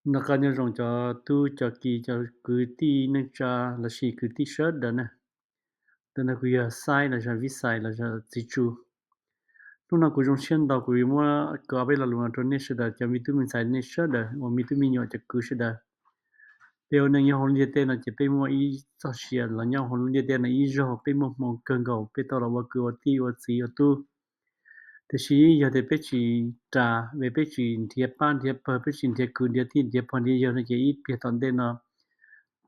Noj qab nyob zoo cov tub cov ki, cov kwv tij neej tsa lossis kwv tij sawv daws na. Ntawm no kuv yog Xaib los yog Vij Xais los yog Txiv Tsu. Hnub no kuv zoo siab ntau kuv yuav muab kho peb lo lus no rau nej sawv daws cov me tub me ntxhais nej sawv daws uas me tub me nyuam cov kwv sawv daws. Peb ua neej nyob hauv lub ntiaj teb no ces peb muaj ib txoj sia los nyob hauv lub ntiaj teb no ib zaug, peb muaj hmoo kawg nkaus peb tau los ua kwv ua tij ua txiv ua tub. Tiam sis yog tias peb tsis ras, peb tsis nrhiav pab nrhiav pawg, peb tsis nrhiav kwv nrhiav tij nrhiav pog nrhiav yawg no ces ib pliag tom ntej no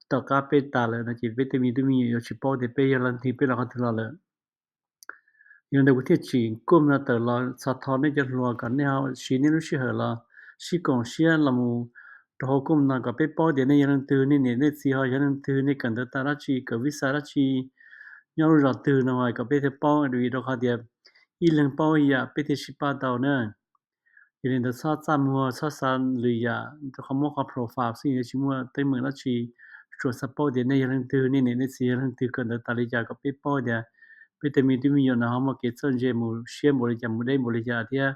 tom qab peb tas lawm no ces peb tej me tub me nyuam yuav tsis paub tias peb yog leej twg, peb los qhov twg los lawm. Yog li ntawd kuv thiaj tsim kuj no tawm los txog thaum nej cov hluas kom nej ho siv nej lub sij hawm los sib koom siab los mus rau hauv kuj no kom peb paub tias nej yog leej twg, nej niam nej txiv ho yog leej twg, nej kawm ntawv tas dab tsi, kawm vij xa dab tsi, nyob lub zos twg no kom peb thiaj paub, vim rau qhov tias ib leeg paub ib yam peb thiaj sib pab tau na. Yog li ntawd txhob txaj muag txhob xav lwm yam, rau qhov muab qhov profile xwb yuav tsis muaj teeb meem dab tsi. Tsuas xav paub tias nej yog leej twg, nej niam nej txiv yog leej twg, kawm ntawv tas li cas kom peb paub tias peb tej me tub me nyuam no ho muaj kev txawj ntse mus siab npaum li cas mus deb npaum li cas thiab,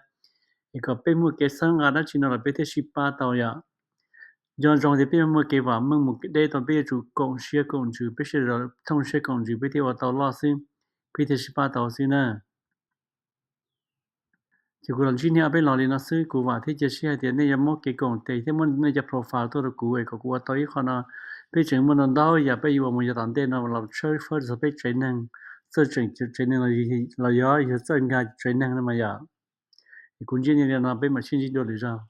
es kom peb muaj kev txhawb nqa dab tsi no los peb thiaj sib pab tau yom. Nco ntsoov tias peb yuav muaj kev vam meej mus deb tau, peb yuav tsum koom siab koom ntsws, peb sawv daws thooj siab koom ntsws peb thiaj ua tau loj xwb, peb thiaj sib pab tau xwb na. Ces kuv los ntsib nej ob peb los li no xwb, kuv vam thiab cia siab hais tias nej yuav muab kev koom tes thiab muab nej cov profile tuaj rau kuv es kom kuv ua tau ib qho no. Peb tseem muaj ntau ntau yam peb yuav ua mus yav tom ntej no los tshawb fawb txog peb tsev neeg, txawj tseem tsev neeg los yog yog txawj nkag tsev neeg no mas yom. Es kuv ntsia li no peb mam sib ntsib dua lwm zaug.